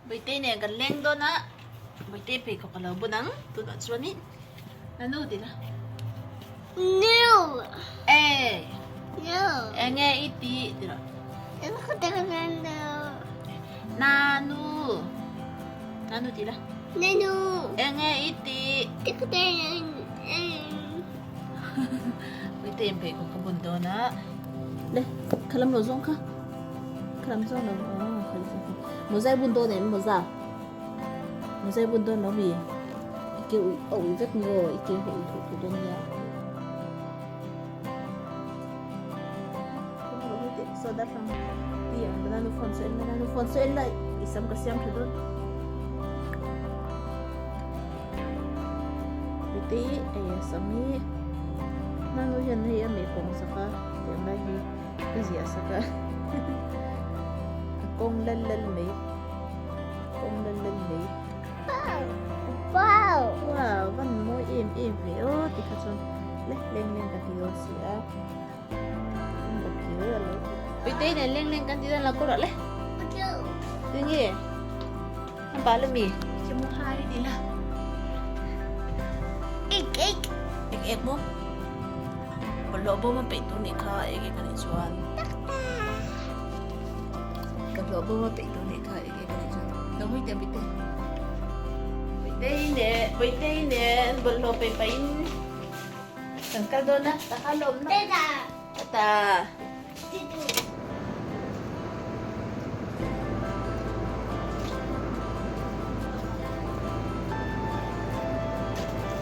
Bawihtei nen kan leng dawn a, Bawihtei pheikhawk a lo bun ang tunah chuanin Nanu ti la. Nu. E. Nu. Enge i ti ti rawh. Nanu. Nanu ti la. Nanu. Enge i ti. Bawihtei in pheikhawk ka bun dawn a. Le khalam lo zawng kha. Khalam zawng lo mawza i bun dawn em mawza. Mawza i bun dawn lo mi. I ke ui a ui vek maw i ke ho ui thuh thuh dawn nia. Soda hrang ti ang banana phone saw en banana phone saw en la i sam ka siam tha dawn. Mite ei sam hi nanu hian hei a meh kawng sak a tiang lai hi ka ziah sak a a kawng lal lal mai kawng lal lal mai Wow wow van mawi em em ve aw ti kha chuan le leng leng ka ti dawn si a Mite nen leng leng kan ti dawn lo kawr ah le tinge An bal ami? Khi mu hai ti la. Ek ek. Ek ek maw? Bawlhhlawh bawm a peih tur nih kha ek ek anih chuan. Bawlhhlawh bawm a peih tur nih kha ek ek anih chuan. Lo hawi teh Bawihte. Bawihte nen Bawihte nen bawlhhlawh peih pahin kan kal dawn a. Taka lawm na. Tata. Tata.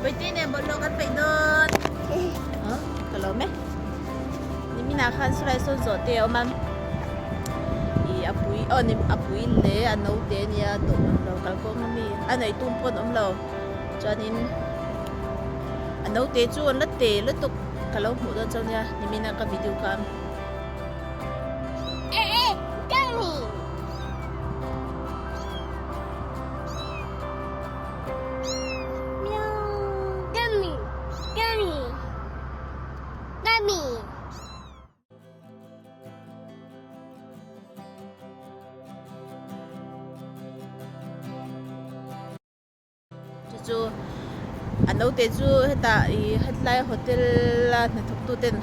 Bawihtei nen bawlhhlawh kan peih dawn. Ka lawm e. Niminah khan silai sawn zawh te a awm a. I a pui aw ni a pui leh a naute a nia tawh awm lo kalkawng ami a nei tum pawn awm lo. Chuanin a naute chu an la te lutuk. Ka lo hmuh dawn chauh nia nimina ka video kha. Chu chu a naute chu hetah ih hetlai hotel a hnathawk tu ten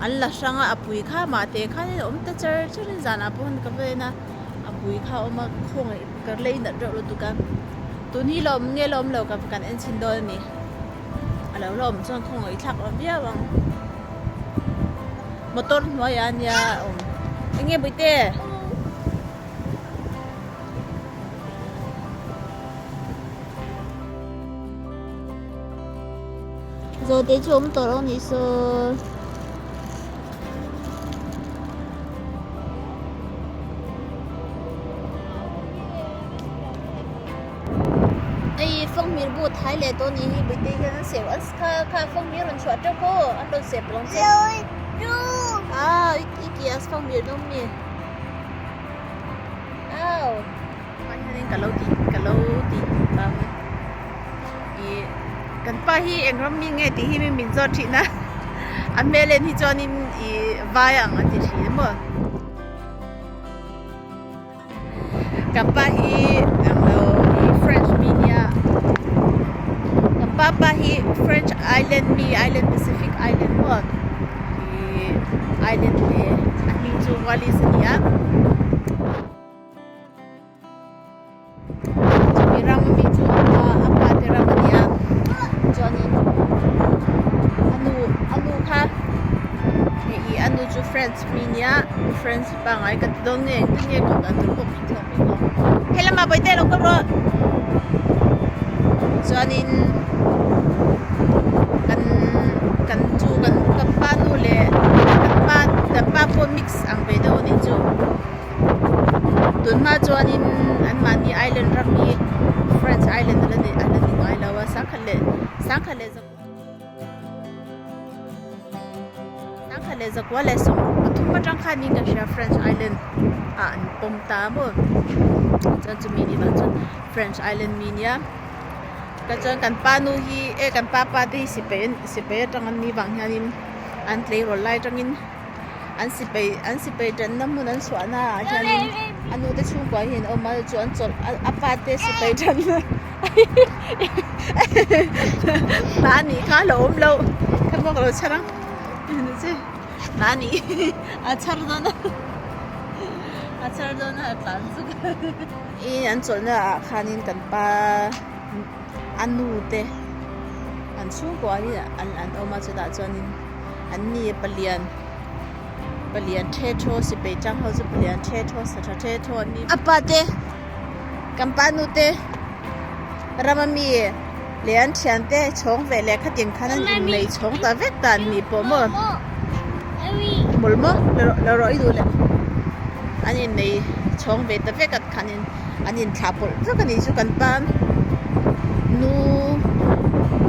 an la hrang a a pui kha mahte khanin a awm ta char char in zanah pawh khan ka va en a a pui kha a awm a khawngaih ka lei nat reuh lutuk a tun hi la awm nge la awm lo ka kan en chhin dawn a ni a lo la awm chuan khawngaih thlak awm viau ang motor hnuaiah a nia a awm eng nge Bawihte. Zawhte chu awm tawh lo nih saw. Hei fanghmir bu thai leh tawh nih hi Bawihte hian an seh an kha kha fanghmir rawn chhuah teuh khaw an rawn seh palh ang che. Ah i ti a fanghmir an awm mi. Au Hmai hianin ka lo ti ka lo ti tih vang a ih kan pa hi eng ram mi nge tih hi mi min zawt thin a a hmel en hi chuanin ih vai ang a ti thin maw kan pa hi eng lo ih French mi nia kan pa pa hi French island mi island Pacific island maw ih island te a hming chu Wallis a ni a. Chumi ram ami chu a pa a pa te ram a ni a chuanin a nu a nu kha hei ih a nu chu French mi a nia French pangngai ka ti dawn nge engtin nge kawt dan tur pawh ka hrethiam mai lo helamah bawihte lo kal rawh chuanin kan kan chu kan kan pa nu leh kan pa kan pa pawh mix ang ve deuh a nih chu. Tunhma chuanin anmahni island ram hi French island a la ni a la ni ngai lo a sangkhat leh sangkhat leh sangkhat leh zakua leh sawm pathum atang khanin ka hria French island ah an pawm ta maw chuan chumi ni vang chuan French island mi nia ka chuan kan pa nu hi e kan pa pa te hi sipai sipai atang an nih vang hianin an tleirawl lai atangin. An sipai an sipai tanna hmun an chhuahna ah hianin a nu te chhungkua hi an awm a chu an chawlh a pa te sipai tanna hna a nih kha a lo awm loh kha pawh ka lo chhar ang hna a nih a chhar dawn a a chhar dawn a a tlan zuk a ih an chawlhna ah khanin kan pa a nu te an chhungkua hi an an awm a chutah chuanin an ni palian palian the thaw sipai tang ho chu palian the thaw sa tha the thaw an ni a pa te kan pa nu te ram ami leh an thian te chhawng ve leh khatiang khan an innei chhawng ta vek ta an ni pawh maw mawlh maw la rawh i duh leh an innei chhawng ve ta vek a khanin an inthlah pawlh vek a nih chu kan pa nu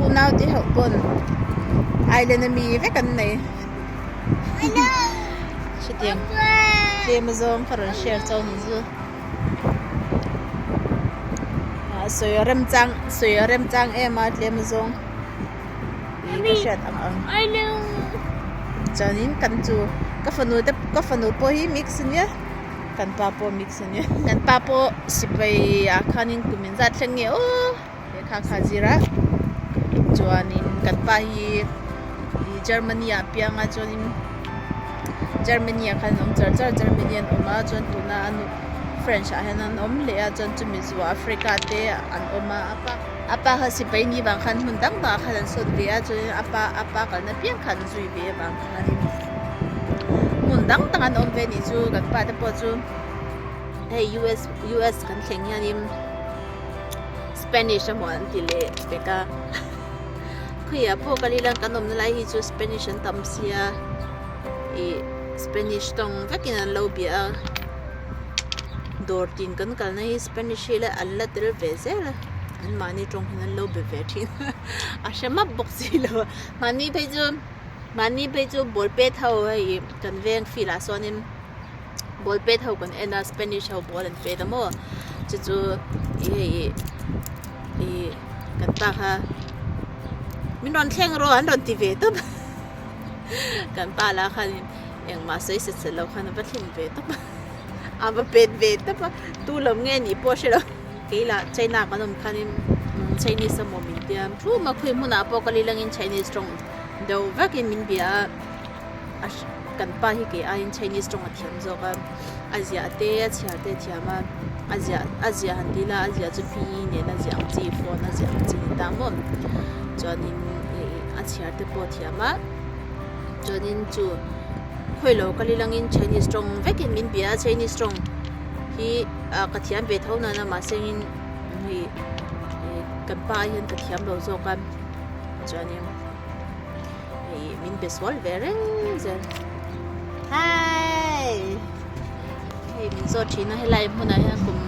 unau te ho pawn island ami vek an nei chutiang tlem azawng ka rawn share chauh ni chu ah sawi a remchang sawi a remchang em a tlem azawng ih ka hriat ang ang chuanin kan chu ka fanu te ka fanu pawh hi mix ania. Kan pa pawh mix a nia. Kan pa pawh sipai ah khanin kum in zat thleng nge aw lehkha kha a zir a. Chuanin kan pa hi Germany ah a piang a chuanin Germany ah khan an awm char char a Germany an awm a chuan tuna a nu French ah hian an awm leh a chuan chumi zuah Africa te an awm a a pa a pa kha sipai ni vang khan hmun dang dangah khan an sawt ve a chuanin a pa a pa kalna piang kha an zui ve avang khanin hmun dang dang an awm ve anih chu kan pa te pawh chu hei US US kan thleng hianin Spanish emaw an ti leh pek a khawiah pawh kal ila kan awmna lai hi chu Spanish an tam sia ih Spanish tawng vekin an lo bia a dawr tin kan kalna hi Spanish hi an la tel ve zel a an mahni tawng hian an lo be ve thin a hre map bawk si lo a mahni phei chu. Mahni phei chu ball pet ho hei kan veng field ah sawnin ball pet ho kan en a spanish ho ball an pet a maw chu chu ih hei ih kan pa kha min rawn thleng rawh an rawn ti ve tawp kan pa lah khanin engmah sawi set set lo khan a va thleng ve tawp a a va pet ve tawp a tu lam nge nih pawh a hre lo keilah china kan awm khanin chinese emaw min tia thu ma khawi hmunah pawh ka lilangin chinese tawng. Deuh vekin min bia a, a kan pa hi kei aiin Chinese tawng a thiam zawk a, a ziah te a chhiar te a thiam a, a ziah a ziah han ti ila a ziah chu P nen a ziah ang chi phone a ziah ang chi ni ta maw chuanin ih a chhiar te pawh a thiam a, chuanin chu khawi lo kal ilangin Chinese tawng vekin min bia a, Chinese tawng hi ah ka thiam ve tho nana mahse in hei kan pa hian ka thiam lo zawk a. Chuanin hei min be sual ve reng zel hi hei min zawt thin a helai hmunah hian kum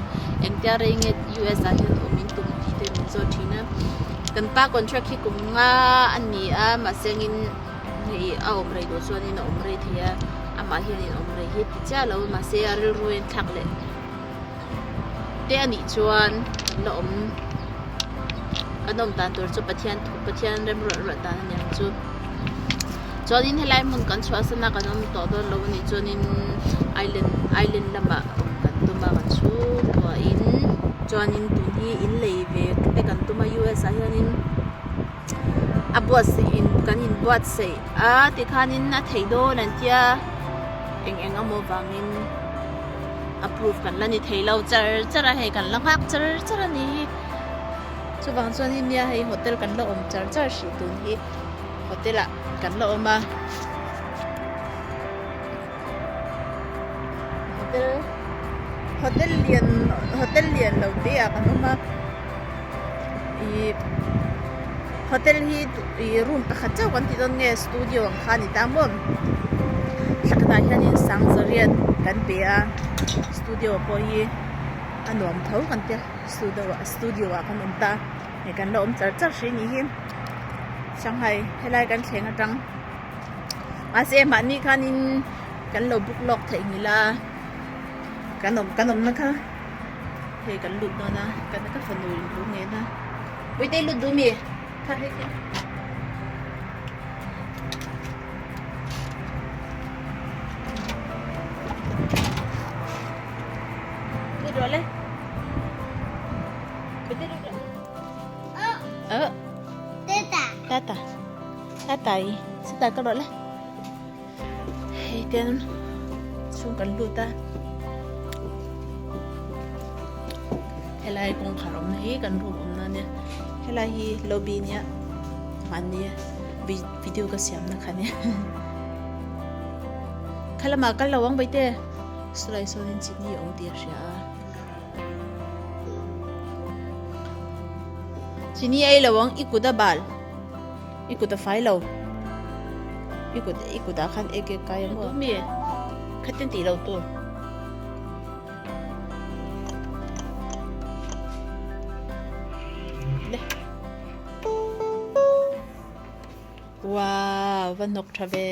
engtia rei nge US ah hian awm in tum tih te min zawt thin a kan pa contract hi kum nga a ni a mahse engin hei a awm rei duh chuanin a awm rei thei a amah hianin awm rei hi ti chiah lo mahse a rilru in thlak leh. Te a nih chuan kan la awm kan awm dan tur chu Pathian thu Pathian rem ruah ruah dan a ni ang chu. Chuanin helai hmun kan chhuahsan a kan awm tawh dawn lo a nih chuanin island island lamah awm kan tum a kan chhungkuahin chuanin tun hi in lei ve te kan tum a US ah hianin a buatsaih in kan inbuatsaih a tikhanin a theih dawn an tia eng eng emaw vangin. Approve kan la ni thei lo char char a hei kan la nghak char char a ni hi chuvang chuan in nia hei hotel kan la awm char char hrih tun hi hotel ah kan la awm a hotel hotel lian hotel lian lo te ah kan awm a ih hotel hi ih room pakhat chauh kan ti dawn nge studio ang kha a ni ta maw thla khatah hianin sangzariat kan pe a studio pawh hi a nuam tho kan tia studio ah studio ah kan awm ta hei kan la awm char char hrih a nih hi shanghai helai kan thleng atang mahse mahni khanin kan lo book lawk theih nghilh a kan awm kan awmna kha. Hei kan lut dawn a kan ka fanu in lu ngen a puitei lut duh mi kha hei khi Tata. Tata. Tata i. Sita ka rawh le. Hei ten chhung kan lut a. Helai kawngkhar awmna hi kan room awmna ania. Helai hi lobby nia mahni video ka siamna kha ania. Khalamah kal lo ang baite. Sulai sawnin chini a awm tih a hria a. Chini ei lo ang i kut a bal. I kut a fai lo. I kut i kutah khan ek ek kai a maw. Mi khatin tih lo tur. Le. Wow, va hnawk tha ve.